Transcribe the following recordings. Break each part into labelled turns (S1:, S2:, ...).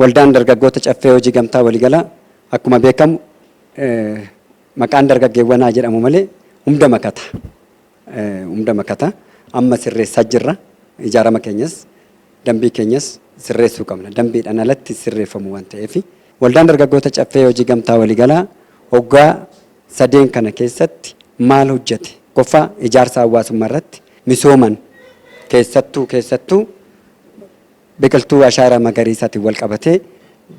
S1: Waldaan dargaggoota Caffee Hojii Gamtaa Waliigalaa akkuma beekamu maqaan dargaggeewwanaa jedhamu malee hunda makata. Hunda makata. Amma sirreessaa jirra. Ijaarama keenyas, dambii keenyas sirreessuu qabna. Dambiidhaan alatti sirreeffamu waan ta'eef. Waldaan dargaggoota Caffee Hojii Gamtaa Waliigalaa hoggaa sadeen kana keessatti maal hojjete? Tokkoffaa, ijaarsa hawaasummaa irratti misooman, keessattuu biqiltuu ashaaraa magariisaatiin wal qabatee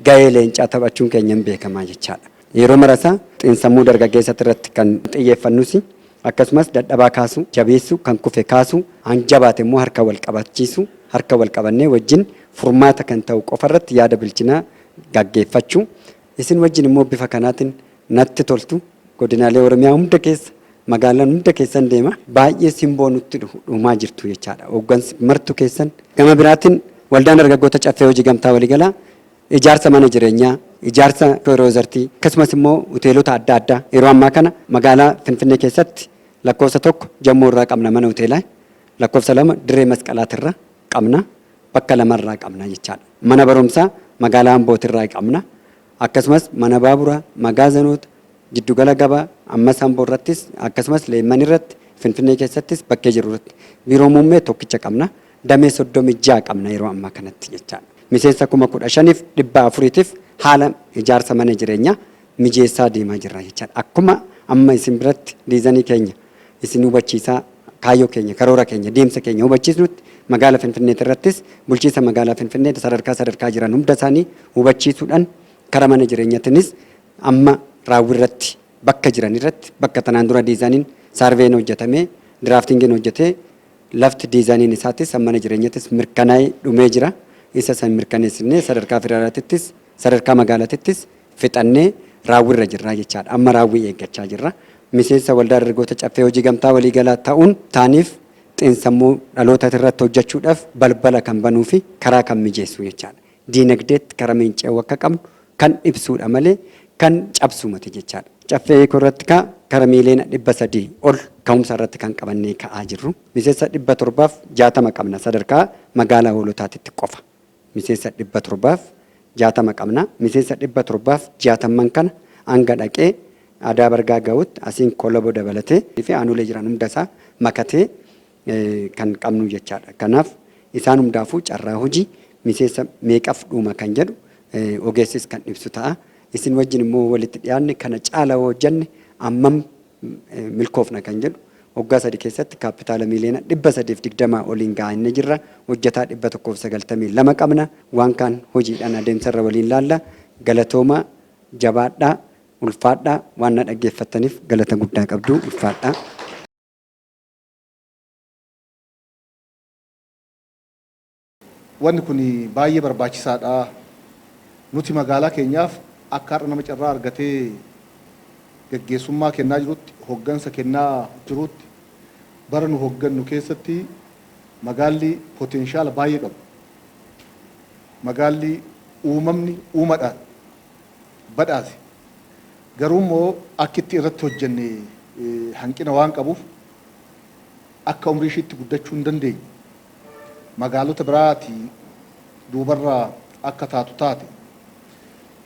S1: gahee leencaa taphachuun keenya hin beekamaa jechaadha. Yeroo marasaa xiinsammuu dargaggeessatti irratti kan xiyyeeffannus, akkasumas dadhabaa kaasu, jabeessu, kan kufe kaasu, han jabaate immoo harka wal qabachiisu, harka wal qabannee wajjin furmaata kan ta'u qofa irratti yaada bilchinaa gaggeeffachuu. Isin wajjin immoo bifa kanaatiin natti toltu. Godinaalee Oromiyaa hunda keessa, magaalaan hunda keessan deema, baay'ee simboo nutti dhumaa jirtu jechaadha. Hooggansi martu keessan. Gama biraatiin Waldaan Dargaggoota Caffee Hojii Gamtaa Waliigalaa ijaarsa mana jireenyaa, ijaarsa riizortii, akkasumas immoo hoteelota adda addaa, yeroo ammaa kana magaalaa Finfinnee keessatti lakkoofsa 1 Jammoo irraa qabna mana hoteelaa, lakkoofsa 2 Dirree Masqalaatirra qabna, bakka lamarraa qabna jechaadha. Mana barumsaa magaalaa Ambootirraa qabna. Akkasumas mana baaburaa, magaazanoota, jiddugala gabaa ammas Amboo irrattis, akkasumas Leemman irratti, Finfinnee keessattis bakkee jiru irratti biiroo muummee tokkicha qabna. Damee 36 qabna yeroo ammaa kanatti jechaadha. Miseensa 15,400tiif haala ijaarsa mana jireenyaa mijeessaa deemaa jirra jechaadha. Akkuma amma isin biratti diizanii keenya isin hubachiisaa, kaayyoo keenya, karoora keenya, deemsa keenya hubachiisnutti, magaala Finfinneet irrattis bulchiinsa magaalaa Finfinnee sadarkaa sadarkaa jiran hunda isaanii hubachiisuudhaan kara mana jireenyatiinis amma raawwirratti bakka jiran irratti, bakka tanaan dura diizaaniin saarveen hojjetamee, draftingiin hojjetee, lafti diizaaniin isaatis mana jireenyattis mirkanaa'ee dhumee jira. Isa san mirkaneessinee sadarkaa federaalaatittis sadarkaa magaalaatittis fixannee raawwirra jirra jechaadha. Amma raawwii eeggachaa jirra. Miseensa Waldaa Dargaggoota Caffee Hojii Gamtaa Waliigalaa ta'uun taaniif xiinsammuu dhaloota irratti hojjechuudhaaf balbala kan banuu fi karaa kan mijeessu jechaadha. Diinagdeetti karaa miince'uu akka qabnu kan ibsuudha malee kan cabsu miti jechaadha. Caffee Eekoo irratti kara miiliyoona 300 ol ka'umsa irratti kan qabannee ka'aa jirru. Miseensa 760 qabna sadarkaa magaalaa Hoolotaatitti qofa. Miseensa 760 qabna. Miseensa 760n kana hanga dhaqee Adaa Bargaa ga'utti, asiin Koloboo dabalatee fi aanolee jiran hunda isaa makatee kan qabnu jechaadha. Kanaaf isaan hundaafuu carraa hojii miseensa meeqaf dhuuma kan jedhu ogeessis kan ibsu ta'a. Isin wajjin immoo walitti dhiyaanne kana caala hojjanne ammam milkoofna kan jedhu, waggaa 3 keessatti kaappitaala miiliyoona 320 oliin gaa'annee jirra. Hojjetaa 192 qabna. Waan kaan hojiidhaan adeemsarra waliin laalla. Galatooma, jabaadhaa, ulfaadhaa, waan na dhaggeeffattaniif galata guddaa qabdu, ulfaadhaa.
S2: Wanni kun baay'ee barbaachisaadha. Nuti magaalaa keenyaaf akka har'a nama carraa argatee gaggeessummaa kennaa jirutti, hoggansa kennaa jirutti, bara nu hoggannu keessatti magaalli potential baay'ee qabu. Magaalli uumamni uumadhaan badhaase. Garuu immoo akki itti irratti hojjenne hanqina waan qabuuf akka umrii ishiitti guddachuu hin dandeenye. Magaalota biraati duubarraa akka taatu taate.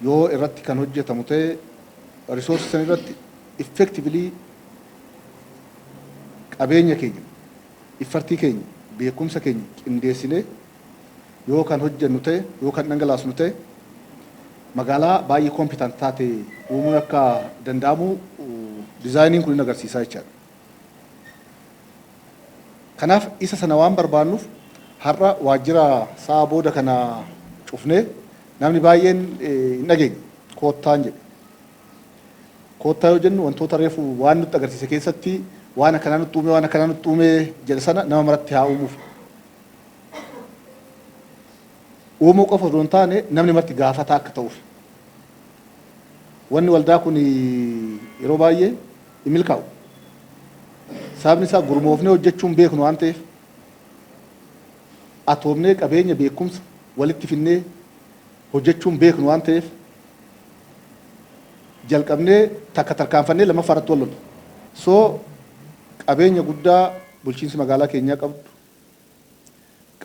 S2: Yoo irratti kan hojjetamu ta'e, resource san irratti effectively qabeenya keenya, effortii keenya, beekumsa keenya qindeessinee yoo kan hojjennu ta'e, yoo kan dhangalaasnu ta'e, magaalaa baay'ee competent taate uumuun akka danda'amu designiin kun hin agarsiisaa jechaadha. Kanaaf isa sana waan barbaannuuf har'a waajjira sa'a booda kana cufnee, namni baay'een hin dhageenye, koottaan jedhe. Koottaa yoo jennu, wantoota reefu waan nutti agarsiise keessatti waan akkanaa nutti uume, waan akkanaa nutti uume jedhe sana nama maratti haa uumuuf. Uumuu qofa osoo hin taane, namni marti gaafataa akka ta'uuf. Wanni waldaa kun yeroo baay'ee hin milkaa'u. Sababni isaa gurmoofnee hojjechuun beeknu waan ta'eef, atoomnee qabeenya, beekumsa walitti finnee hojjechuun beeknu waan ta'eef, jalqabnee takka tarkaanfannee lammaffaa irratti wal lollu. So qabeenya guddaa bulchiinsi magaalaa keenyaa qabdu,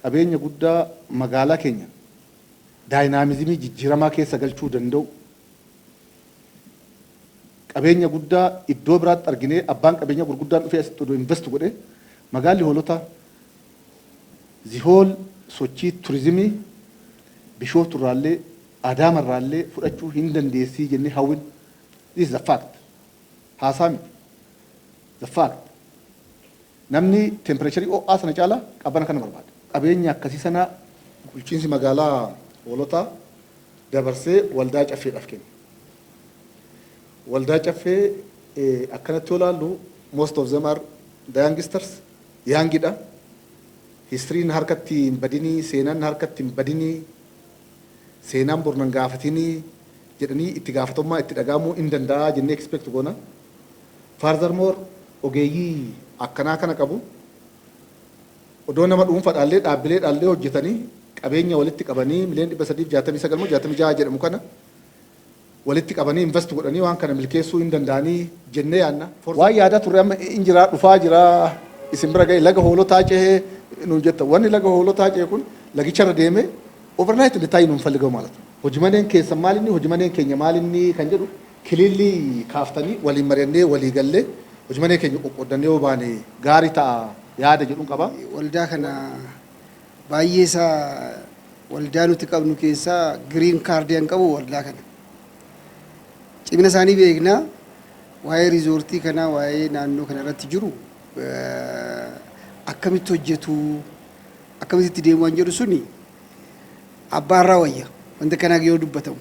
S2: qabeenya guddaa magaalaa keenya Dynamism jijjiiramaa keessa galchuu danda'u, qabeenya guddaa iddoo biraatti arginee abbaan qabeenya gurguddaan dhufee asitti odoo invest godhe, magaalli Hoolotaa zihool sochii turizimii Bishoofturraallee Adaamarraallee fudhachuu hin dandeessii jennee hawwin. This is the fact. Haasaa miti. The fact. Namni temperature ho'aa sana caalaa qabbana kana barbaada. Qabeenya akkasii sana bulchiinsi magaalaa Hoolotaa dabarsee waldaa caffeedhaaf kenne. Waldaa caffee akkanatti yoo ilaallu, most of them are the youngsters, youngidha. Historyn harkatti hin badinii, seenaan harkatti hin badinii, seenaan bornan gaafatinii jedhanii itti gaafatamummaa itti dhagahamuu hin danda'a jennee expect goona. Furthermore, ogeeyyii akkanaa kana qabu. Odoo nama dhuunfaadhaallee dhaabbileedhaallee hojjetanii qabeenya walitti qabanii miliyoona 369 moo 66 jedhamu kana walitti qabanii invest godhanii waan kana milkeessuu hin danda'anii jennee yaadna. Waan yaadaa turre amma in jiraa, dhufaa jiraa, isin bira ga'e. Laga Hoolotaa cehee nuun jetta. Wanni laga Hoolotaa cehe kun lagicharra deemee overnight እንዲታይ ነው የምፈልገው ማለት ነው። Hojii maneen keessan maalinni, hojii maneen keenya maalinni kan jedhu clearly kaaftanii waliin mari'annee walii gallee hojii manee keenya qoqqoodannee yoo baane gaarii ta'a yaada jedhuun qaba.
S3: Waldaa kana baay'ee isaa waldaa nuti qabnu keessaa green card an qabu waldaa kana. Cimina isaanii beeknaa. Waa'ee riizoortii kanaa, waa'ee naannoo kana irratti jiru akkamitti hojjetu, akkamitti itti deemu waan jedhu suni abbaarraa wayya wanta kanaa yoo dubbatamu.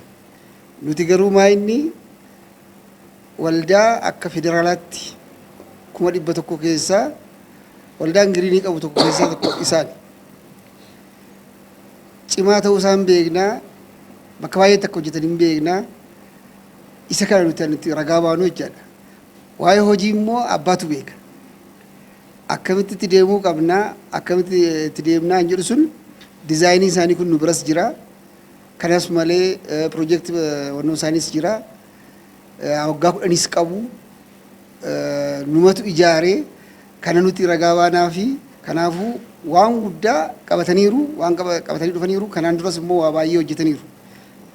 S3: Nuti garuu maa inni waldaa akka federaalaatti 100,000 keessaa waldaan green qabu tokko keessaa tokko isaan. Cimaa ta'uu isaan beeknaa, bakka baay'eetti akka hojjetan hin beeknaa. Isa kana nuti ragaa baanu jechaadha. Waa'ee hojii immoo abbaatu beeka. Akkamitti itti deemuu qabnaa, akkamitti itti deemnaa hin jedhu sun design isaanii kun nu biras jira. Kanas malee piroojeektii wannoo isaaniis jira. Waggaa 10s qabu. Numatu ijaaree kana nuti ragaa baanaa fi kanaafuu waan guddaa qabataniiru, waan qabatanii dhufaniiru. Kanaan duras immoo waa baay'ee hojjetaniiru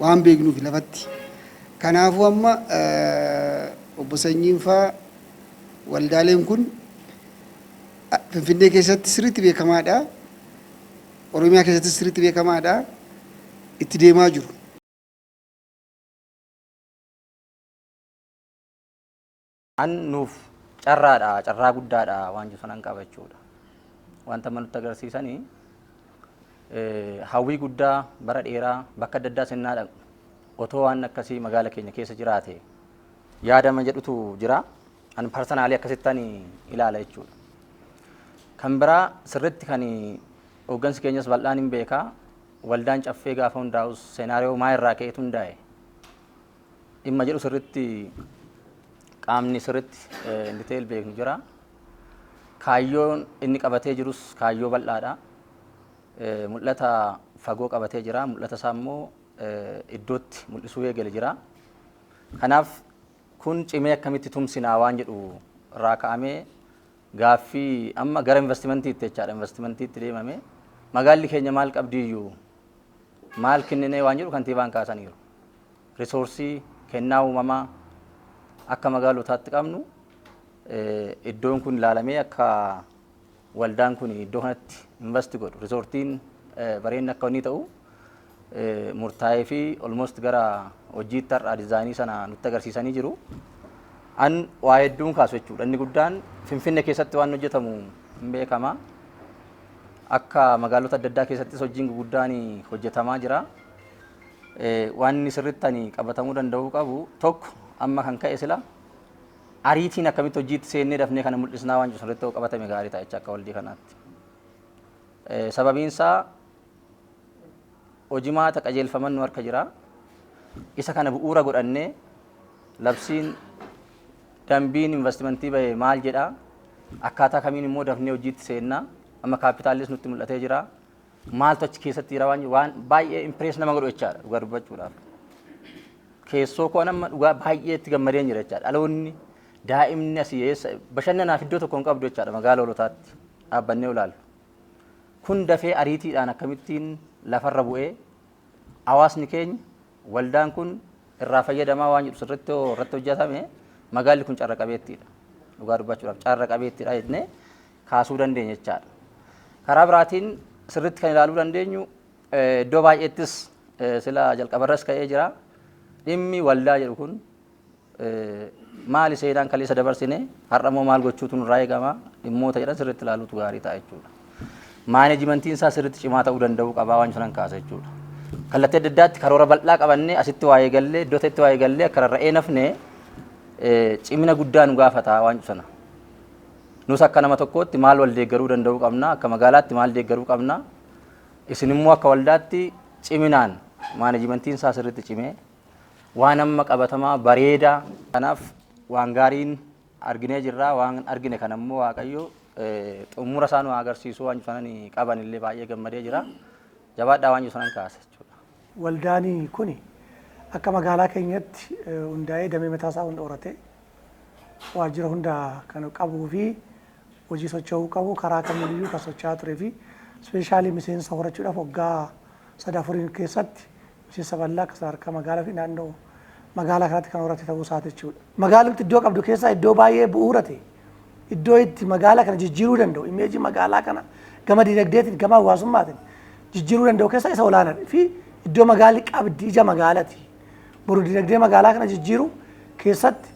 S3: waan beeknuuf lafatti. Kanaafuu amma obbo Sanyiin faa waldaaleen kun Finfinnee keessatti sirriitti beekamaadha. Oromiyaa keessatti sirriitti beekamaadha. Itti deemaa jiru.
S4: An nuuf carraadha, carraa guddaadha waan jiru sanan qaba jechuudha. Wanta amma nutti agarsiisanii hawwii guddaa bara dheeraa bakka adda addaa sennaa dhaqnu otoo waan akkasii magaala keenya keessa jiraate yaadama jedhutu jira. An personally akkasittan ilaala jechuudha. Kan biraa sirritti kan hooggansi keenyas bal'aan hin beekaa, waldaan caffee gaafa hundaa'us scenario maa irraa ka'eetu hundaa'e dhimma jedhu sirritti qaamni sirritti detail beeknu jira. Kaayyoon inni qabatee jirus kaayyoo bal'aadha. Mul'ata fagoo qabatee jira. Mul'ata isaa immoo iddootti mul'isuu eegale jira. Kanaaf kun cimee akkamitti tumsinaa waan jedhu irraa ka'amee gaaffii amma gara investimentiitti jechaadha. Investimentiitti deemame magaalli keenya maal qabdiiyyuu, maal kenninee waan jedhu kantiibaan kaasaniiru. Resource kennaa uumamaa akka magaalotaatti qabnu iddoon kun ilaalamee akka waldaan kun iddoo kanatti invest godhu, riizoortiin bareenni akka inni ta'u murtaa'ee fi almost gara hojiitti har'a design sana nutti agarsiisanii jiru. An waa hedduun kaasu jechuudha. Inni guddaan Finfinnee keessatti waan hojjetamu hin beekama. Akka magaalota adda addaa keessattis hojiin guguddaan hojjetamaa jira. Waan inni sirriitti ani qabatamuu danda'uu qabu tokko amma kan ka'e sila ariitiin akkamitti hojiitti seennee dafnee kana mul'isnaa waan jiru sirriitti qabatame gaarii ta'a jecha akka waldii kanaatti. Sababiin isaa hojimaata qajeelfaman nu harka jira. Isa kana bu'uura godhannee labsiin dambiin investimentii bahe maal jedha, akkaataa kamiin immoo dafnee hojiitti seennaa, amma kaapitaallis nutti mul'atee jira. Maaltu achi keessatti jira waan baay'ee impress nama godhu jechaadha dhugaa dubbachuudhaaf. Keessoo koo nama dhugaa baay'ee itti gammadeen jira jechaadha. Dhaloonni daa'imni asii eessa bashannanaaf iddoo tokko hin qabdu jechaadha magaalaa Hoolotaatti dhaabbannee ilaallu. Kun dafee ariitiidhaan akkamittiin lafarra bu'ee Hawaasni keenya waldaan kun irraa fayyadamaa waan jedhu sirriitti irratti hojjetame, magaalli kun carra qabeettiidha. Dhugaa dubbachuudhaaf carra qabeettiidha jennee kaasuu dandeenya jechaadha. Karaa biraatiin sirriitti kan ilaaluu dandeenyu, iddoo baay'eettis sila jalqabarras ka'ee jira. Dhimmi waldaa jedhu kun maali? Seenaan kaleessa dabarsine, har'a immoo maal gochuutu nurraa eegama dhimmoota jedhan sirriitti ilaaluutu gaarii ta'a jechuudha. Managementiin isaa sirriitti cimaa ta'uu danda'uu qabaa waan sanan kaasa jechuudha. Kallattii adda addaatti karoora bal'aa qabannee asitti waa eegallee, iddoo ta'etti waa eegallee, akka rarra'ee nafne cimina guddaa nu gaafata waan sana. Nus akka nama tokkootti maal wal deeggaruu danda'uu qabna, akka magaalaatti maal deeggaruu qabna, isin immoo akka waldaatti ciminaan managementiin isaa sirriitti cimee waan amma qabatamaa bareedaa kanaaf waan gaariin arginee jirra. Waan argine kana immoo Waaqayyo xumura isaa nu agarsiisu waan sanan qaban illee baay'ee gammadee jira. Jabaadhaa waan sanan kaasa jechuudha.
S5: Waldaan kuni akka magaalaa keenyatti hundaa'ee, damee mataa isaa hunda horatee, waajjira hunda kan qabuu fi hojii socho'uu qabu karaa kamiiyyuu kan socho'aa turee fi especially miseensa horachuudhaaf waggaa 3 4n keessatti miseensa bal'aa akka sadarkaa magaalaa fi naannoo magaalaa kanatti kan horate ta'uu isaati jechuudha. Magaalumti iddoo qabdu keessaa iddoo baay'ee bu'uura ta'e, iddoo itti magaalaa kana jijjiiruu danda'u, image magaalaa kana gama dinagdeetiin, gama hawaasummaatiin jijjiiruu danda'u keessaa isa olaanaadha fi iddoo magaalli qabdi ija magaalaati. Boru dinagdee magaalaa kana jijjiiruu keessatti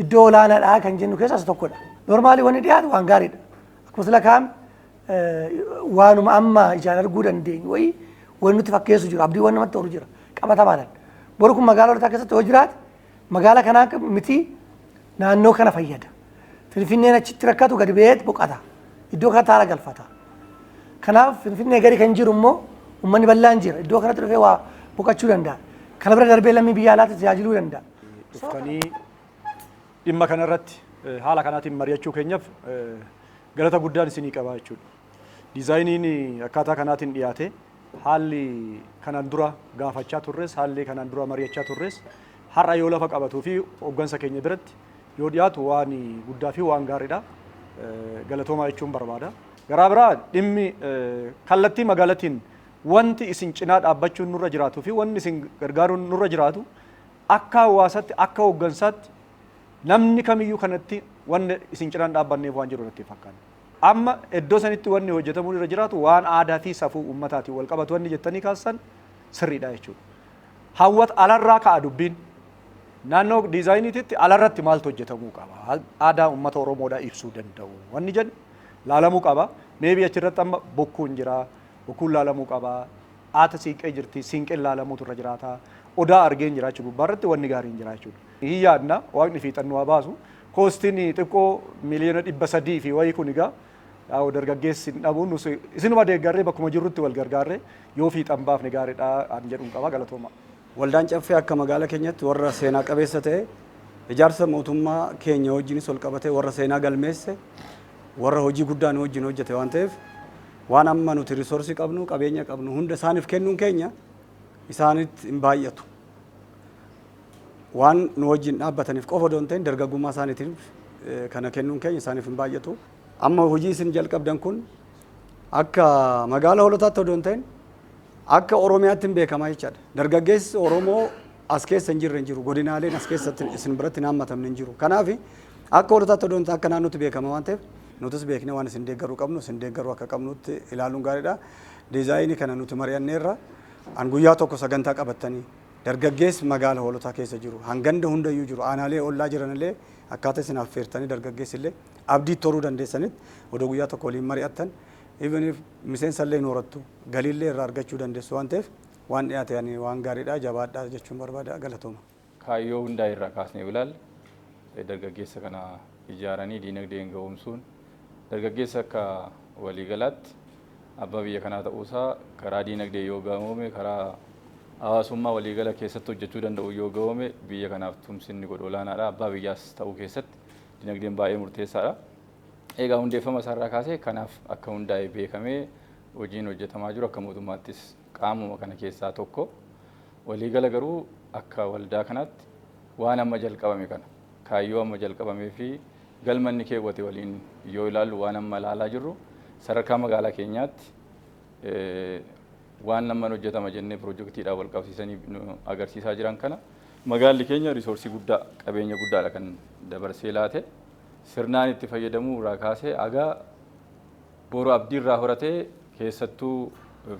S5: iddoo olaanaadha kan jennu keessaa isa tokkodha. Normally wanni dhiyaatu waan gaariidha. Akkuma sila kaa'ame, waanuma amma ijaan arguu dandeenyu wayii wanni nuti fakkeessu jiru, abdii wanni namatti horu jira qabatamaadhaan. Boru kun magaalaa Hoolotaa keessatti yoo jiraate, magaalaa kanaa miti, naannoo kana fayyada. Finfinneen achitti rakkatu gadi ba'ee boqata. Iddoo kanatti haara galfata. Kanaaf Finfinnee gadi kan jiru immoo uummanni bal'aan jira. Iddoo kanatti dhufee waa boqachuu danda'a. Kana bira darbee lammii biyya alaatti tajaajiluu danda'a.
S6: Dhuftanii dhimma kanarratti haala kanaatiin mari'achuu keenyaaf galata guddaan isinii qaba jechuudha. Designiin akkaataa kanaatiin dhiyaate, haalli kanaan dura gaafachaa turres, haalli kanaan dura mari'achaa turres har'a yoo lafa qabatuu fi hooggansa keenya biratti yoo dhiyaatu waan guddaa fi waan gaariidha. Galatoomaa jechuun barbaada. Garaa biraa dhimmi kallattii magaalatiin wanti isin cinaa dhaabbachuun nurra jiraatuu fi wanni isin gargaaruun nurra jiraatu, akka hawaasaatti, akka hooggansaatti namni kamiyyuu kanatti wanni isin cinaan dhaabbanneef waan jiru natti fakkaata. Amma iddoo sanitti wanni hojjetamuu irra jiraatu waan aadaa fi safuu uummataatiin wal qabatu wanni jettanii kaassan sirriidha jechuudha. Hawwata alarraa ka'a dubbiin. Naannoo designiititti alarratti maaltu hojjetamuu qaba? Aadaa uummata Oromoodhaa ibsuu danda'u. Wanni jedhu laalamuu qaba. Maybe achirratti amma bokkuun jira. Bokkuun laalamuu qaba. Haata siinqee jirti. Siinqeen laalamuutu irra jiraata. Odaa argeen jira jechuudha. Gubbaarratti wanni gaariin jira jechuudha. Hin yaadna, Waaqni fiixannuu haa baasu. Costiin xiqqoo 300,000,000 fi wayii kun egaa yaa'u dargaggeessi hin dhabu, nus isinuma deeggarree bakkuma jirrutti wal gargaarree yoo fiixan baafne gaariidha an jedhuun qaba, galatooma.
S7: Waldaan Caffee akka magaalaa keenyatti warra seenaa qabeessa ta'e, ijaarsa mootummaa keenya wajjinis ol qabatee warra seenaa galmeesse, warra hojii guddaa nu wajjin hojjete waan ta'eef, waan amma nuti resource qabnu, qabeenya qabnu hunda isaaniif kennuun keenya isaanitti hin baay'atu. Waan nu wajjin dhaabbataniif qofa odoo hin ta'in, dargaggummaa isaaniitiif kana kennuun keenya isaaniif hin baay'atu. Amma hojii isin jalqabdan kun akka magaalaa Hoolotaatti odoo hin ta'in akka Oromiyaatti hin beekamaa jechaadha. Dargaggeessi Oromoo as keessa hin jirre hin jiru. Godinaaleen as keessatti isin biratti hin hammatamne hin jiru. Kanaaf akka Hoolotaatti odoo hin ta'in akka naannootti beekama waan ta'eef, nutis beeknee waan isin deeggaruu qabnu isin deeggaruu akka qabnutti ilaaluun gaariidha. Design kana nuti mari'anneerra. An guyyaa tokko sagantaa qabattanii dargaggeessi magaala Hoolotaa keessa jiru, hanganda hundayyuu jiru, aanaalee ollaa jiranillee akkaataa isin affeertanii dargaggeessi illee abdii toruu dandeessanitti odoo guyyaa tokko waliin mari'attan, even if miseensa illee hin horattu, galiillee irraa argachuu dandeessu waan ta'eef, waan dhiyaate ani waan gaariidha, jabaadhaa jechuun barbaada, galatooma.
S8: Kaayyoo hundaa irraa kaasnee ilaalle, dargaggeessa kana ijaaranii diinagdeen ga'oomsuun, dargaggeessa akka waliigalaatti abbaa biyya kanaa ta'uusaa karaa diinagdee yoo ga'oome, karaa hawaasummaa waliigala keessatti hojjechuu danda'u yoo ga'oome, biyya kanaaf tumsinni godhu olaanaadha. Abbaa biyyaas ta'uu keessatti diinagdeen baay'ee murteessaadha. Egaa hundeeffama isaarraa kaasee kanaaf akka hundaa'e beekamee hojiin hojjetamaa jiru akka mootummaattis qaamuma kana keessaa tokko. Waliigala garuu akka waldaa kanaatti waan amma jalqabame kana, kaayyoo amma jalqabamee fi galma inni keewwate waliin yoo ilaallu, waan amma ilaalaa jirru sadarkaa magaalaa keenyaatti Waan lamman hojjetama jennee piroojeektiidhaan wal qabsiisanii nu agarsiisaa jiran kana magaalli keenya resource guddaa, qabeenya guddaadha kan dabarsee laate. Sirnaan itti fayyadamuu irraa kaasee haga boru abdii irraa horatee, keessattuu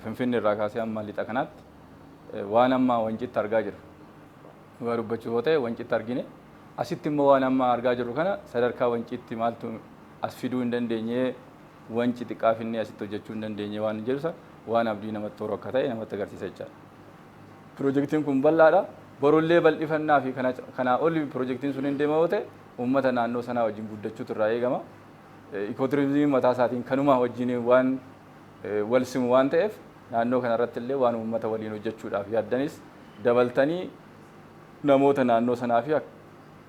S8: Finfinnee irraa kaasee amma lixa kanaatti waan amma Wancitti argaa jirru. Dhugaa dubbachuu yoo ta'e, Wancitti argine, asitti immoo waan amma argaa jirru kana sadarkaa Wancitti maaltu as fiduu hin dandeenye, Wanci xiqqaa finnee asitti hojjechuu hin dandeenye waan jedhu, waan abdii namatti horu akka ta'e namatti agarsiisa jechaadha. Piroojeektiin kun bal'aadha. Borullee bal'ifannaa fi kanaa oli piroojeektiin sun hin deema yoo ta'e, uummata naannoo sanaa wajjin guddachuutu irraa eegama. Ecotourismiin mataa isaatiin kanuma wajjin waan wal simu waan ta'eef, naannoo kanarratti illee waan uummata waliin hojjechuudhaaf yaaddanis dabaltanii namoota naannoo sanaa fi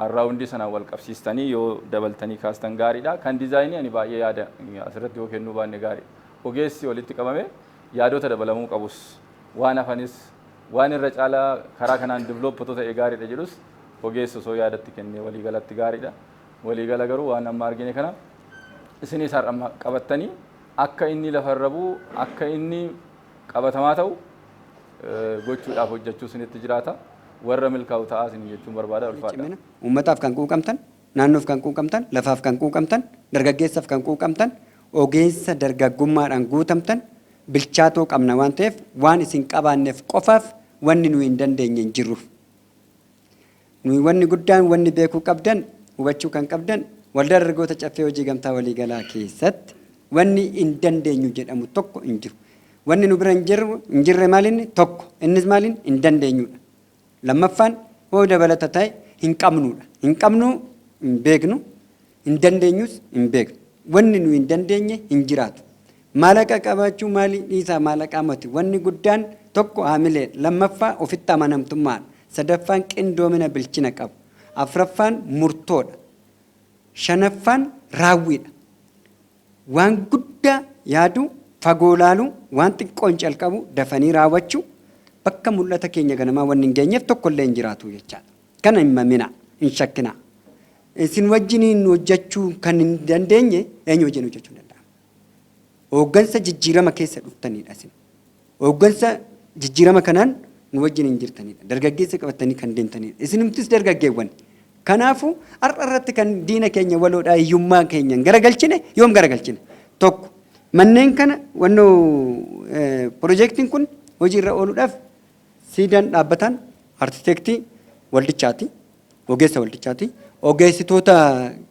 S8: around sanaan wal qabsiistanii yoo dabaltanii kaastan gaariidha. Kan design ani baay'ee yaada asirratti yoo kennuu baanne gaariidha. Ogeessi walitti qabame yaadota dabalamuu qabus, waan hafanis, waan irra caalaa karaa kanaan develop otoo ta'e gaariidha jedhus ogeessi osoo yaadatti kennee waliigalatti gaariidha. Waliigala garuu waan amma argine kana isinis har'a qabattanii akka inni lafarra bu'u, akka inni qabatamaa ta'u gochuudhaaf hojjechuu isinitti jiraata. Warra milkaa'u ta'aa isin jechuun barbaada, ulfaadha.
S1: Uummataaf kan quuqamtan, naannoof kan quuqamtan, lafaaf kan quuqamtan, dargaggeessaaf kan quuqamtan, ogeessa dargaggummaadhaan guutamtan bilchaatoo qabna waan ta'eef, waan isin qabaanneef qofaaf wanni nuyi hin dandeenye hin jirruuf. Nuyi wanni guddaan wanni beekuu qabdan, hubachuu kan qabdan, Waldaa Dargaggoota Caffee Hojii Gamtaa Waliigalaa keessatti wanni hin dandeenyu jedhamu tokko hin jiru. Wanni nu bira hin jirre maalinni tokko, innis maaliin hin dandeenyudha. Lammaffaan hoo dabalata ta'e hin qabnudha. Hin qabnu hin beeknu, hin dandeenyus hin beeknu. Wanni nu hin dandeenye hin jiraatu. Maallaqa qabaachuu maali dhiisaa, maallaqaa mati. Wanni guddaan tokko haamilee, lammaffaa ofitti amanamtummaadha. Sadaffaan qindoomina bilchina qabu. Afraffaan murtoodha. Shanaffaan raawwiidha. Waan guddaa yaadu, fagoo laalu, waan xiqqoon calqabu dafanii raawwachuu, bakka mul'ata keenya ganamaa wanni hin geenyeef tokkollee hin jiraatu jechaadha. Kana hin mamina, hin shakkina. Isin wajjiniin hojjechuu kan hin dandeenye eenyu wajjin hojjechuu hin danda'amu? Hooggansa jijjiirama keessa dhuftanidha isin. Hooggansa jijjiirama kanaan nu wajjin hin jirtanidha. Dargaggeessa qabatanii kan deemtanidha. Isinumtis dargaggeewwan. Kanaafuu har'a irratti kan diina keenya waloodhaa hiyyummaa keenyan garagalchine yoom garagalchine? Tokko, manneen kana wannoo piroojeektiin kun hojiirra ooluudhaaf siidaan dhaabbataan architect waldichaati. Ogeessa waldichaati. Ogeessitoota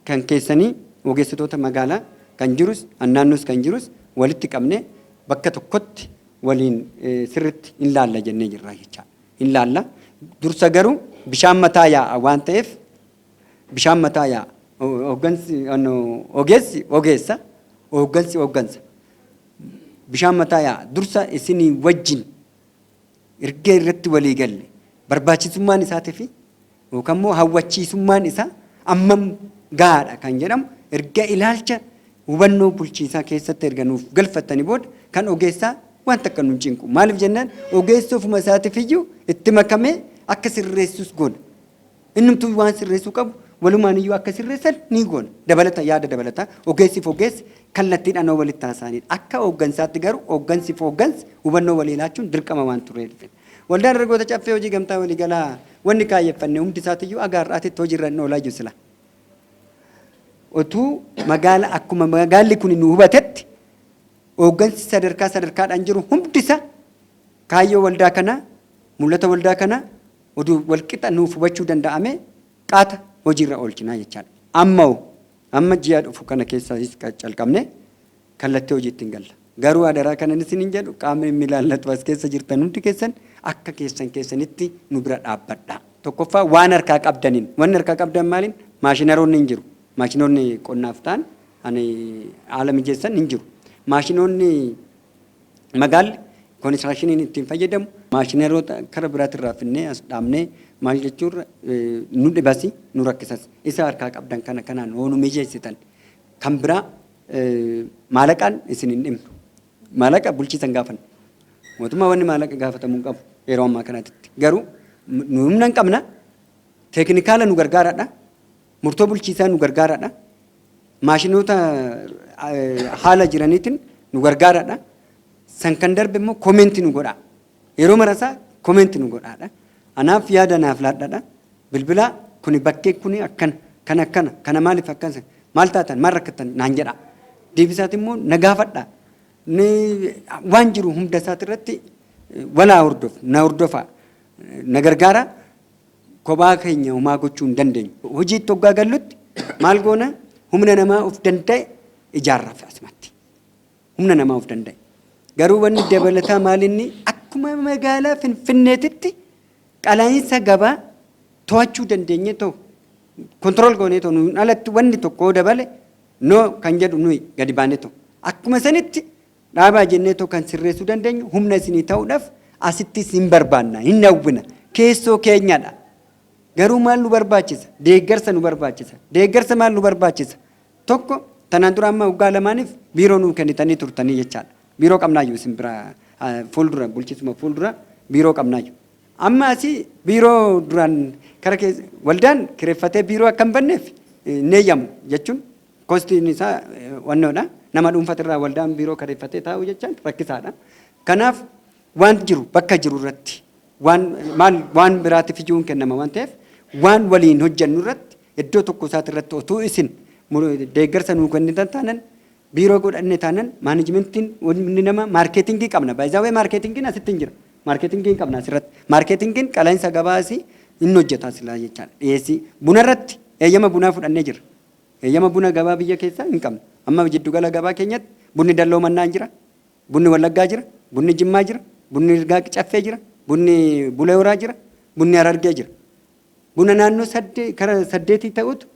S1: kan keessanii, ogeessitoota magaalaa kan jirus, naannoos kan jirus walitti qabnee bakka tokkotti waliin sirritti hin laalla jennee jirra jechaadha. Hin laalla. Dursa garuu bishaan mataa yaa'a waan ta'eef, bishaan mataa yaa'a. Hooggansi, ogeessi ogeessa, hooggansi hooggansa. Bishaan mataa yaa'a. Dursa isinii wajjin erga irratti walii galle, barbaachisummaan isaatii fi yookaan immoo hawwachiisummaan isaa ammam gahaadha kan jedhamu erga ilaalcha hubannoo bulchiinsaa keessatti erga nuuf galfattanii booda, kan ogeessaa wanta akka nun cinqu. Maaliif jennaan, ogeessi ofuma isaatiif iyyuu itti makamee akka sirreessus goona. Innumtuu waan sirreessuu qabu walumaan iyyuu akka sirreessan ni goona. Dabalata, yaada dabalataa ogeessiif ogeessi kallattiidhaan walitti haasa'anidha. Akka hooggansaatti garuu hooggansiif hooggansi hubannoo walii laachuun dirqama waan tureef. Waldaan Dargaggoota Caffee Hojii Gamtaa Waliigalaa wanni kaayyeffanne hundi isaatiyyuu aga har'aatitti hojiirra hin oolaa jiru sila. Otuu magaala akkuma magaalli kun nu hubatetti, hooggansi sadarkaa sadarkaadhaan jiru hundisa kaayyoo waldaa kanaa, mul'ata waldaa kanaa oduu walqixa nuuf hubachuu danda'ame qaata hojiirra oolchinaa jechaadha. Amma amma ji'a dhufu kana keessaa calqabne kallattii hojiitti hin galla. Garuu adaraa kanan isiniin jedhu, qaamni inni ilaallatu as keessa jirtan hundi keessan akka keessan keessanitti nu bira dhaabbadha. Tokkoffaa, waan harkaa qabdaniin, wanni harkaa qabdan maaliin, maashinaroonni hin jiru. Maashinoonni qonnaaf ta'an ani haala mijeessan hin jiru. Maashinoonni magaalli constructioniin ittiin fayyadamu, maashinaroota kara biraatirraa finnee as dhaabnee maal jechuurra nu dhibasi, nu rakkisas. Isa harkaa qabdan kana kanaan hoo nu mijeessitan, kan biraa maalaqaan isin hin dhimnu. Maalaqa bulchiisan gaafannu. Mootummaa wanni maalaqa gaafatamuu hin qabu yeroo ammaa kanatti. Garuu nu humna hin qabna. Teeknikaala nu gargaaradha. Murtoo bulchiisaa nu gargaaradha. Maashinoota haala jiraniitiin nu gargaaradha. San kan darbe immoo comment nu godhaa. Yeroo marasaa comment nu godhaadha. Anaaf yaada naaf laadhaadha. Bilbilaa, kuni bakkee kuni akkana, kana akkana, kana maaliif akkana, maal taatan, maal rakkatan naan jedha. Deebisaati immoo na gaafadha. Waan jiru hunda isaati irratti walaa hordof, na hordofaa, na gargaara. Kophaa keenya homaa gochuu hin dandeenyu. Hojii itti hoggaa gallutti maal goona? Humna namaa of danda'e ijaarraaf asumatti. Humna namaa of danda'e. Garuu wanni dabalataa maalinni, akkuma magaalaa Finfinneetitti qalaa'insa gabaa to'achuu dandeenye ta'u, control goonee ta'u, nuun alatti wanni tokko dabale no kan jedhu nuyi gadi baanee ta'u. Akkuma sanitti dhaabaa jennee ta'u kan sirreessuu dandeenyu humna isinii ta'uudhaaf asittis hin barbaanna, hin hawwina. Keessoo keenyadha. Garuu maal nu barbaachisa? Deeggarsa nu barbaachisa. Deeggarsa maal nu barbaachisa? Tokko, tanaan dura amma waggaa lamaaniif biiroo nuu kennitanii turtanii jechaadha. Biiroo qabnaayyuu isin bira fuuldura, bulchisuma fuuldura biiroo qabnaayyuu. Amma asii biiroo duraan kara keessa waldaan kireeffatee biiroo akka hin banneef hin eeyyamu jechuun costiin isaa wannoodha. Nama dhuunfatirraa waldaan biiroo kireeffatee taa'u jechaan rakkisaadha. Kanaaf waan jiru bakka jiru irratti waan maal waan biraatiif ijuun kennama waan ta'eef, waan waliin hojjennu irratti iddoo tokko isaati irratti otuu isin deeggarsa nuu kennitan taanan, biiroo godhanne taanan, managementiin wanni nama marketingii qabna. Baay'isaawee marketingiin asitti hin jira. Marketingiin qabna asirratti. Marketingiin qalaa'insa gabaasii inni hojjeta silaa jechaadha. Dhiyeessii buna irratti eeyyama bunaa fudhannee jira. Eeyyama buna gabaa biyya keessaa hin qabnu. Amma jiddugala gabaa keenyatti bunni Dalloo Mannaan jira. Bunni Wallaggaa jira. Bunni Jimmaa jira. Bunni Irgaa Caffee jira. Bunni Bulee Horaa jira. Bunni Harargee jira. Buna naannoo kara saddeetii ta'utu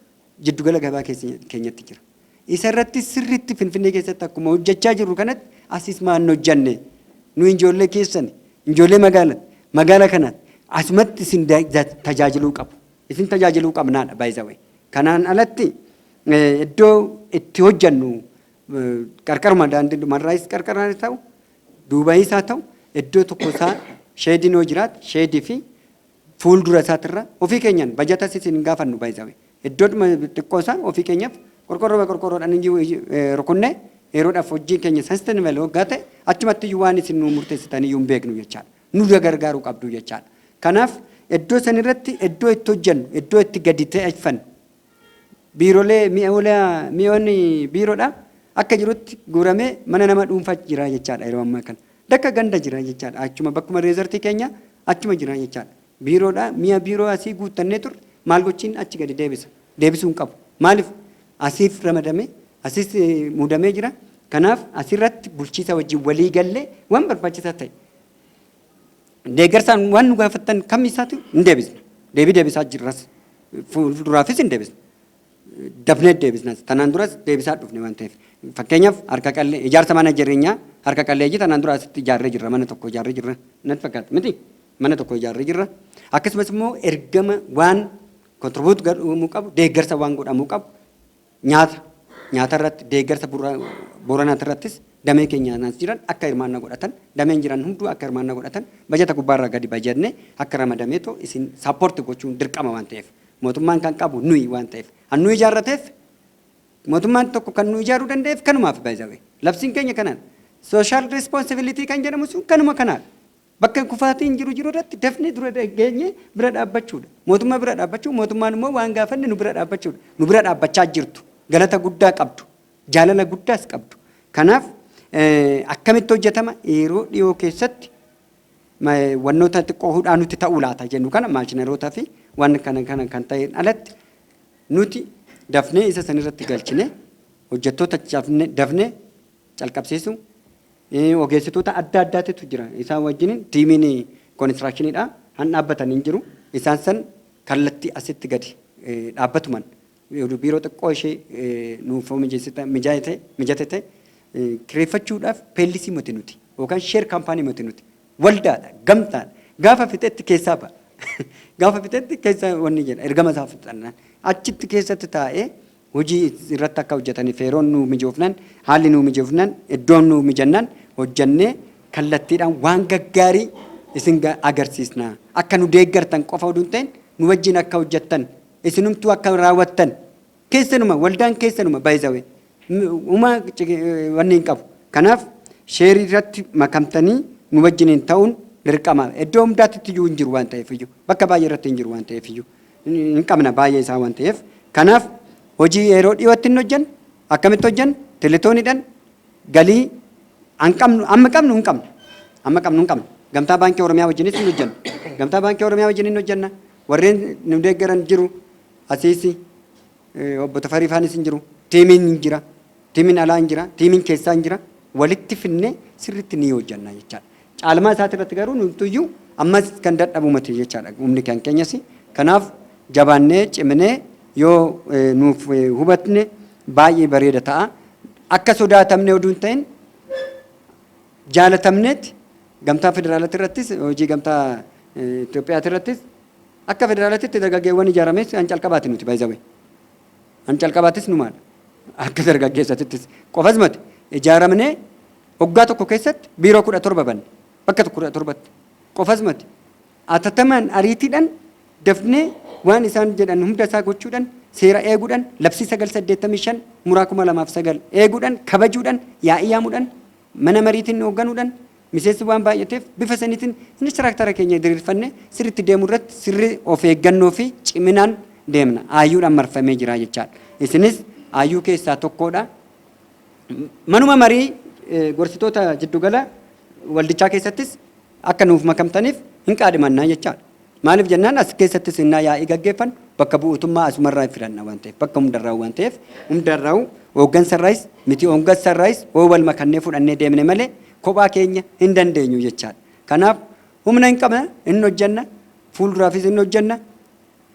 S1: jiddugala gabaa keenyatti jira. Isa irratti sirriitti Finfinnee keessatti akkuma hojjechaa jirru kanatti asis maan hojjanne? Nu ijoollee keessan, ijoollee magaala kanaatti asumatti isin tajaajiluu qabu. Isin tajaajiluu qabnaadha baay'isawee. Kanaan alatti iddoo itti hojjannu qarqaruma daandii dhumarraayis qarqaraanis ta'u, duubayis haa ta'u, iddoo tokko isaa shediin yoo jiraate, shedii fi fuuldura isaatirra ofii keenyaan bajatas isin hin gaafannu baay'isawee. Iddoodhuma xiqqoo isaa ofii keenyaaf qorqorroo qorqorroodhaan rukunnee yeroodhaaf hojii keenya sustainable waggaa ta'e achumatti iyyuu waan isin nu murteessitan iyyuu hin beeknu jechaadha. Nu gargaaruu qabdu jechaadha. Kanaaf iddoo san irratti iddoo itti hojjennu, iddoo itti gadi ta'effannu, biiroolee mi'oonni biiroodha akka jirutti guuramee mana nama dhuunfaa jira jechaadha yeroo ammaa kana. Dakka ganda jira jechaadha. Achuma bakkuma resortii keenya achuma jira jechaadha. Biiroodha mi'a biiroo asii guuttannee turre maal gochiin achi gadi deebisa. Deebisuu hin qabu. Maaliif asiif ramadamee asis muudamee jira. Kanaaf asirratti bulchiisa wajjin walii gallee waan barbaachisaa ta'e deeggarsaan waan nu gaafattan kam isaatu hin deebisna. Deebii deebisaa jirras. Fuulduraafis hin deebisna. Dafnee deebisnas. Tanaan duras deebisaa dhufne waan ta'eef. Fakkeenyaaf harka qallee ijaarsa mana jireenyaa harka qalleeyyii tanaan dura asitti ijaarree jirra. Mana tokko ijaarree jirra. Natti fakkaata miti? Mana tokko ijaarree jirra. Akkasumas immoo ergama waan contribute godhamuu qabu, deeggarsa waan godhamuu qabu, nyaata irratti deeggarsa Booranaati irrattis damee keenyaanas jiran akka hirmaannaa godhatan, dameen jiran hunduu akka hirmaannaa godhatan, bajata gubbaarraa gadi bajannee akka ramadameetoo isin support gochuun dirqama waan ta'eef, mootummaan kan qabu nuyi waan ta'eef, kan nu ijaarrateef, mootummaan tokko kan nu ijaaruu danda'eef kanumaaf baay'isawee labsiin keenya kanaan social responsibility kan jedhamu sun kanuma kanaadha. Bakka kufaatiin jiru jiru irratti dafnee dura geenye bira dhaabbachuudha. Mootummaa bira dhaabbachuu, mootummaan immoo waan gaafanne nu bira dhaabbachuudha. Nu bira dhaabbachaa jirtu. Galata guddaa qabdu. Jaalala guddaas qabdu. Kanaaf akkamitti hojjetama? Yeroo dhiyoo keessatti wannoota xiqqoo hudhaa nuti ta'uu laata jennu kana, machineryoota fi waan kana kana kan ta'een alatti, nuti dafnee isa sanirratti galchine hojjettoota dafnee calqabsiisu, ogeessitoota adda addaatitu jira. Isaan wajjin teamiin constructioniidha han dhaabbatan hin jiru. Isaan san kallattii asitti gadi dhaabbatuman biiroo xiqqoo ishee nuuf mijate ta'e kireeffachuudhaaf PLC miti nuti yookaan share company miti nuti, waldaadha, gamtaadha. Gaafa fixetti keessaa ba'a. Gaafa fixetti keessa wanni jedha ergama isaa fixannaan achitti keessatti taa'ee hojii irratti akka hojjetaniif yeroon nuu mijoofnan, haalli nuu mijoofnan, iddoon nuu mijannaan hojjannee kallattiidhaan waan gaggaarii isin agarsiisna. Akka nu deeggartan qofa oduu hin ta'in, nu wajjin akka hojjettan, isinumtuu akka raawwattan, keessanuma waldaan keessanuma baay'isawee uumaa wanni hin qabu. Kanaaf Sheerii irratti makamtanii nu wajjiniin ta'uun dirqama. Iddoo hundaatti iyyuu hin jiru waan ta'eef iyyuu, bakka baay'ee irratti hin jiru waan ta'eef iyyuu, hin qabna baay'ee isaa waan ta'eef. Kanaaf hojii yeroo dhiyootti hin hojjennu, akkamitti hojjennu, teletooniidhaan galii an qabnu, amma qabnu hin qabna. Amma qabnu hin qabna. Gamtaa Baankii Oromiyaa wajjinis hin hojjennu. Gamtaa Baankii Oromiyaa wajjin hin hojjenna. Warreen nu deeggaran jiru. Asiisi obbo Tafarii faanis hin jiru. Tiimiin hin jira. Tiimiin alaa hin jira. Tiimiin keessaa hin jira. Walitti finnee sirriitti ni hojjenna jechaadha. Caalmaa isaati irratti garuu nutuyyuu ammas kan dadhabu miti jechaadha. Humni kan keenyas. Kanaaf jabaannee ciminee yoo nuuf hubatne baay'ee bareeda ta'a. Akka sodaatamne oduu hin ta'in jaalatamneeti gamtaa federaalatii irrattis, hojii gamtaa Itoophiyaati irrattis, akka federaalaatitti dargaggeewwan ijaarames an calqabaati nuti baay'ee. An calqabaatis numaadha. Akka dargaggeessatittis qofas mati ijaaramnee waggaa tokko keessatti biiroo 17 banne, bakka 17tti qofas mati. Atattamaan ariitiidhaan dafnee waan isaan jedhan hunda isaa gochuudhaan, seera eeguudhaan, labsii 985 muraa 2009 eeguudhaan, kabajuudhaan, yaa'ii yaamuudhaan, mana mariitiin hoogganuudhaan, miseensi waan baay'ateef bifa saniitiin inistiraaktaraa keenya diriirfanne sirriitti deemuu irratti sirrii of eeggannoo fi ciminaan deemna. Aayyuudhaan marfamee jira jechaadha. Isinis aayyuu keessaa tokkodha. Manuma marii gorsitoota jiddugala waldichaa keessattis akka nuuf makamtaniif hin qaadhimannaa jechaadha. Maaliif jennaan, as keessattis innaa yaa'ii gaggeeffannu bakka bu'uutummaa asumarraa filanna waan ta'eef, bakka hundarraa waan ta'eef, hundarraa hooggansarraayis miti hooggansarraayis hoo wal makannee fudhannee deemne malee kophaa keenya hin dandeenyu jechaadha. Kanaaf humna hin qabna, hin hojjenna, fuulduraafis hin hojjenna,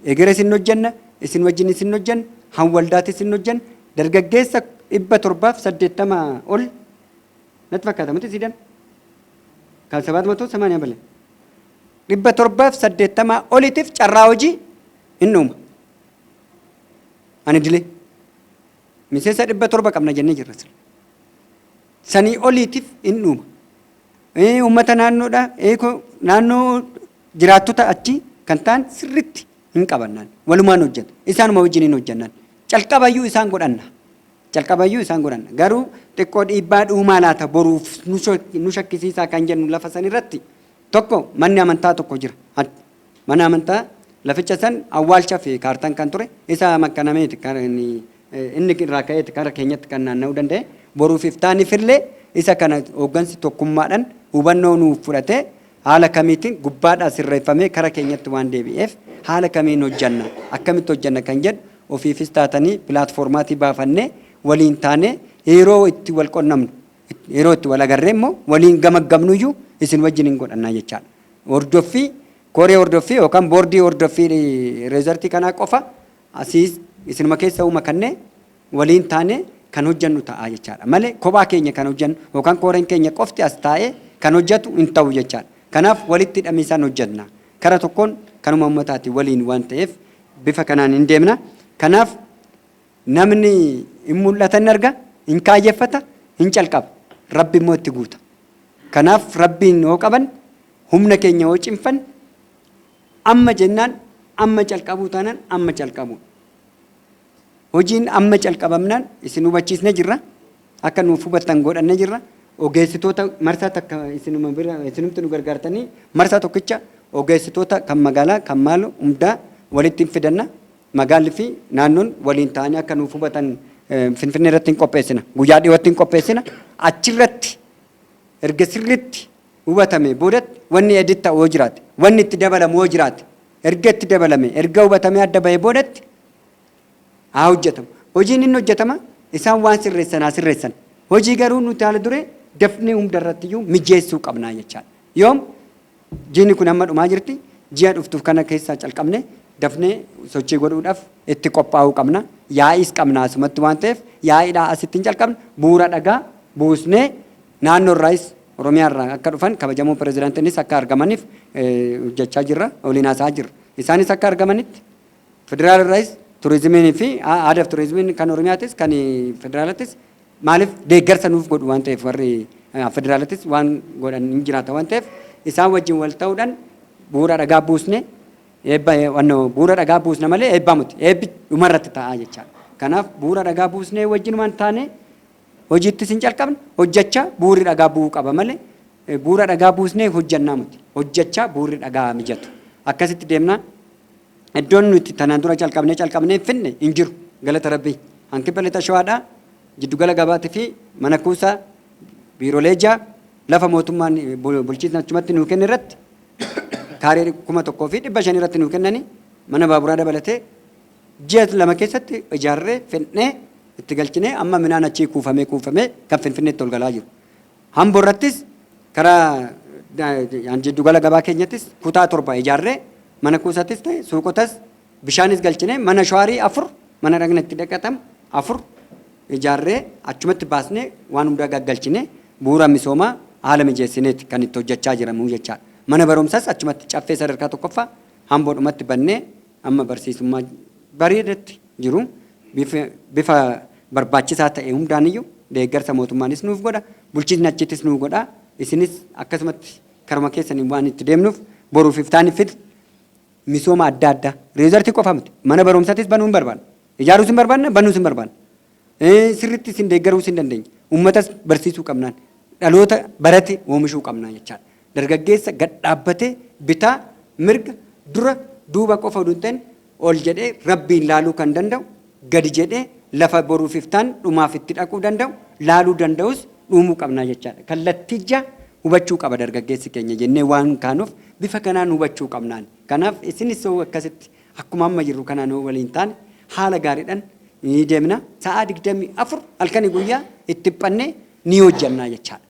S1: egeres hin hojjenna, isin wajjinis hin hojjenna, hanwaldaatis hin hojjenna, dargaggeessa 780 ol natti fakkaata miti siidan kan ሰባት መቶ ሰማንያ በላይ 780 oliitiif carraa hojii hin uuma. Ani dilee miseensa 700 qabna jennee jirra. Sanii oliitiif hin uuma. Uummata naannoodha, naannoo jiraattota achi kan ta'an sirriitti hin qabannaan walumaan hojjetu, isaanuma wajjin hin hojjennaan, calqabayyuu isaan godhanna. Calqabayyuu isaan godhanna. Garuu xiqqoo dhiibbaa dhuumaa laata, boruuf nu shakkisiisaa kan jennu lafa san irratti tokko manni amantaa tokko jira. Mana amantaa laficha san awwaalcha fi kaartaan kan ture isa makkanameeti kan inni irraa ka'eeti kara keenyatti kan naanna'uu danda'e. Boruuf iftaanifillee isa kana hooggansi tokkummaadhaan hubannoo nuuf fudhatee haala kamiitiin gubbaadhaa sirreeffamee kara keenyatti waan deebi'eef, haala kamiin hojjanna, akkamitti hojjanna kan jedhu ofiifis taatanii pilaatfoormaatii baafannee waliin taanee yeroo itti wal qunnamnu, yeroo itti wal agarree immoo waliin gamaggamnuyyuu isin wajjin hin godhannaa jechaadha. Hordoffii koree hordoffii yookaan boordii hordoffii riizortii kanaa qofa asiis isinuma keessa uuma kannee waliin taanee kan hojjannu ta'a jechaadha. Malee kophaa keenya kan hojjannu yookaan koreen keenya qofti as taa'ee kan hojjatu hin ta'u jechaadha. Kanaaf walitti hidhamiisaan hojjanna. Kara tokkoon kanuma uummataati waliin waan ta'eef bifa kanaan hin deemna. Kanaaf namni hin mul'atan hin arga, hin kaayyeffata, hin calqaba. Rabbi immoo itti guuta. Kanaaf Rabbiin yoo qaban, humna keenya yoo cimfan, amma jennaan amma calqabuu taanaan amma calqabu. Hojiin amma calqabamnaan isin hubachiisne jirra. Akka nuuf hubattan godhanne jirra. Ogeessitoota marsaa takka isinuma bira isinumti nu gargaartanii marsaa tokkicha ogeessitoota kan magaalaa kan maalu hundaa walitti hin fidanna. Magaalli fi naannoon waliin ta'anii akka nuuf hubatan Finfinnee irratti hin qopheessina. Guyyaa dhiyootti hin qopheessina. Achirratti erga sirriitti hubatame boodatti wanni edit ta'u yoo jiraate, wanni itti dabalamu yoo jiraate, erga itti dabalame, erga hubatamee adda bahee boodatti haa hojjetamu. Hojiin inni hojjetama, isaan waan sirreessan haa sirreessan. Hojii garuu nuti haala duree dafnee hunda irratti iyyuu mijeessuu qabnaa jechaadha. Yoom jiini kun amma dhumaa jirti, ji'a dhuftuuf kana keessaa calqabne dafnee sochii godhuudhaaf itti qophaa'uu qabna. Yaa'iis qabna asumatti waan ta'eef, yaa'iidhaa asitti hin calqabna. Bu'uura dhagaa buusnee naannoo irraayis Oromiyaa irraa akka dhufan, kabajamoo pirezidaantiinis akka argamaniif hojjechaa jirra, waliin haasa'aa jirra. Isaanis akka argamanitti federaal irraayis turizimiin fi aadaa fi turizimiin kan Oromiyaatis kan federaalatis, maaliif deeggarsa nuuf godhu waan ta'eef, warri federaalatis waan godhan hin jiraata waan ta'eef, isaan wajjin wal ta'uudhaan bu'uura dhagaa buusne eebba bu'uura dhagaa buusna malee eebbaa miti, eebbi dhumarratti ta'a jechaadha. Kanaaf bu'uura dhagaa buusnee wajjinumaan taane. Hojiittis hin calqabne, hojjechaa bu'uurri dhagaa bu'uu qaba malee bu'uura dhagaa buusnee hojjannaa miti. Hojjechaa bu'uurri dhagaa mijatu. Akkasitti deemnaa. Iddoon nuti tanaan dura calqabnee calqabnee finne hin jiru, galata Rabbii. Hanqina Lixa Shawaadhaa jiddugala gabaatii fi mana kuusaa biiroolee 6 lafa mootummaan bulchiinsa achumatti nuu kenne irratti kaaree 1500 irratti nuu kennanii, mana baaburaa dabalatee ji'a 2 keessatti ijaarree finnee itti galchinee, amma midhaan achii kuufamee kuufamee kan Finfinneetti ol galaa jiru. Hamboo irrattis karaa jiddugala gabaa keenyattis kutaa 7 ijaarree, mana kuusattis ta'e suuqotas bishaanis galchinee, mana shawaarii 4, mana dhagna itti dhiqatamu 4 ijaarree, achumatti baasnee waan hundaa gaggalchinee, bu'uura misoomaa haala mijeessineeti kan itti hojjechaa jiramu jechaadha. Mana barumsas achumatti caffee sadarkaa tokkoffaa Hamboodhumatti bannee amma barsiisummaa bareedatti jiru. Bifa barbaachisaa ta'e hundaaniyyuu deeggarsa mootummaanis nuuf godha, bulchiinsi achittis nuuf godha, isinis akkasumatti karuma keessaniin waan itti deemnuuf boruuf iftaaniif misooma adda addaa riizortii qofa miti, mana barumsatis banuu hin barbaanna, ijaaruus hin barbaanna, banuus hin barbaanna, sirriitti isin deeggaruus hin dandeenya, uummatas barsiisuu qabnaan dhaloota barate oomishuu qabnaa jechaadha. Dargaggeessa gad dhaabbatee bitaa mirga dura duuba qofa oduu hin ta'in ol jedhee Rabbiin laaluu kan danda'u, gadi jedhee lafa boruuf iftaan dhumaaf itti dhaquu danda'u laaluu danda'us uumuu qabnaa jechaadha. Kallattii hubachuu qaba dargaggeessi keenya jennee waan kaanuuf bifa kanaan hubachuu qabnaan. Kanaaf isinis akkasitti akkuma amma jirru kanaan waliin taane haala gaariidhaan ni deemna. Sa'aa 24 halkanii guyyaa itti dhiphannee ni hojjannaa jechaadha.